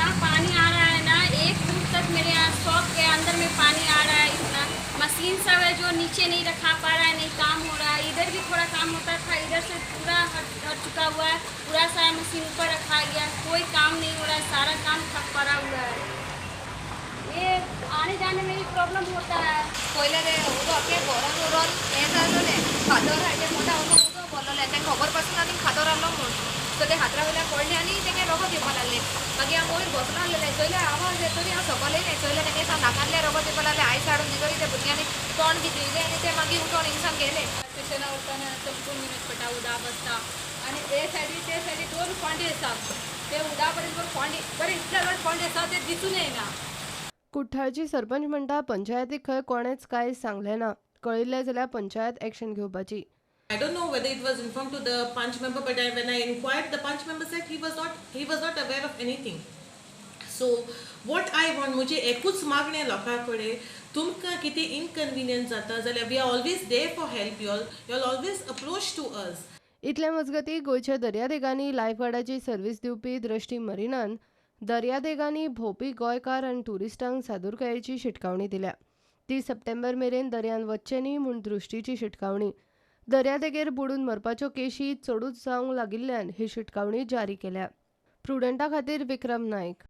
इतना पानी आ रहा है ना, 1 फुट तक मेरे यहाँ शॉप के अंदर में पानी आ रहा है। इतना मशीन सब है जो नीचे नहीं रखा पा रहा है, नहीं काम हो रहा है। इधर भी थोड़ा काम होता था, इधर से पूरा हट हट चुका हुआ है। पूरा सारा मशीन ऊपर रखा गया, कोई काम नहीं हो रहा है, सारा काम ठप पड़ा हुआ है। ये आने जाने में भी प्रॉब्लम होता है। पयलें तें उदक तें घरान उरोन हें जालेलें, फातर हाडले, मोठा उदक भरलेलें. तांकां खबर पासून ना थिंग फातर आहलो म्हूण. सो ते हातरा वयल्यान पडले आनी तेंगे रगत येवपा लागलें. मागीर हांव वयर बसून आहलेलें, चोयलें आवाज येतरी हांव सकयल येयलें. चोयलें, तेंगे सा नाकांतल्यान रगत येवपा लागलें. आयस हाडून दितरी ते भुरग्यांनी तोंड बी धुयलें आनी ते मागीर उठोन हिंगसान गेले. स्टेशना वताना चमकून घेवन पडटा, उदक बसता आनी हे सायडी ते सायडी दोन फोंडे आसात. ते उदका पर्यंत फोंडे बरे, इतले व्हड फोंडे आसा, ते दिसून येना. कुठ्ठाळची सरपंच म्हणटा, पंचायतीक खंय कोणेच कांय सांगलें ना. कळिल्लें जाल्यार पंचायत एक्शन घेवपाची. I don't know whether it was informed to the Panch member, but when I inquired, the Panch member said he was not aware of anything. So what I want, मुझे एकूच मागणें लोकां कडेन, तुमकां कितें इनकन्विनियन्स जाता जाल्यार we are always there for help. You all always approach to us. इतले मजगतीं, गोंयच्या दर्यादेगांनी लायफगार्डाची सर्वीस दिवपी दृष्टी मरिनान दर्यादेगांनी भोंवपी गोंयकार आनी ट्युरिस्टांक सादुरकायेची शिटकावणी दिल्या. 30 सप्टेंबर मेरेन दर्यांत वच्चें न्ही म्हूण दृष्टीची शिटकावणी. दर्यादेगेर बुडून मरपाच्यो केशी चडूच जावंक लागिल्ल्यान ही शिटकावणी जारी केल्या. प्रुडंटा खातीर विक्रम नायक.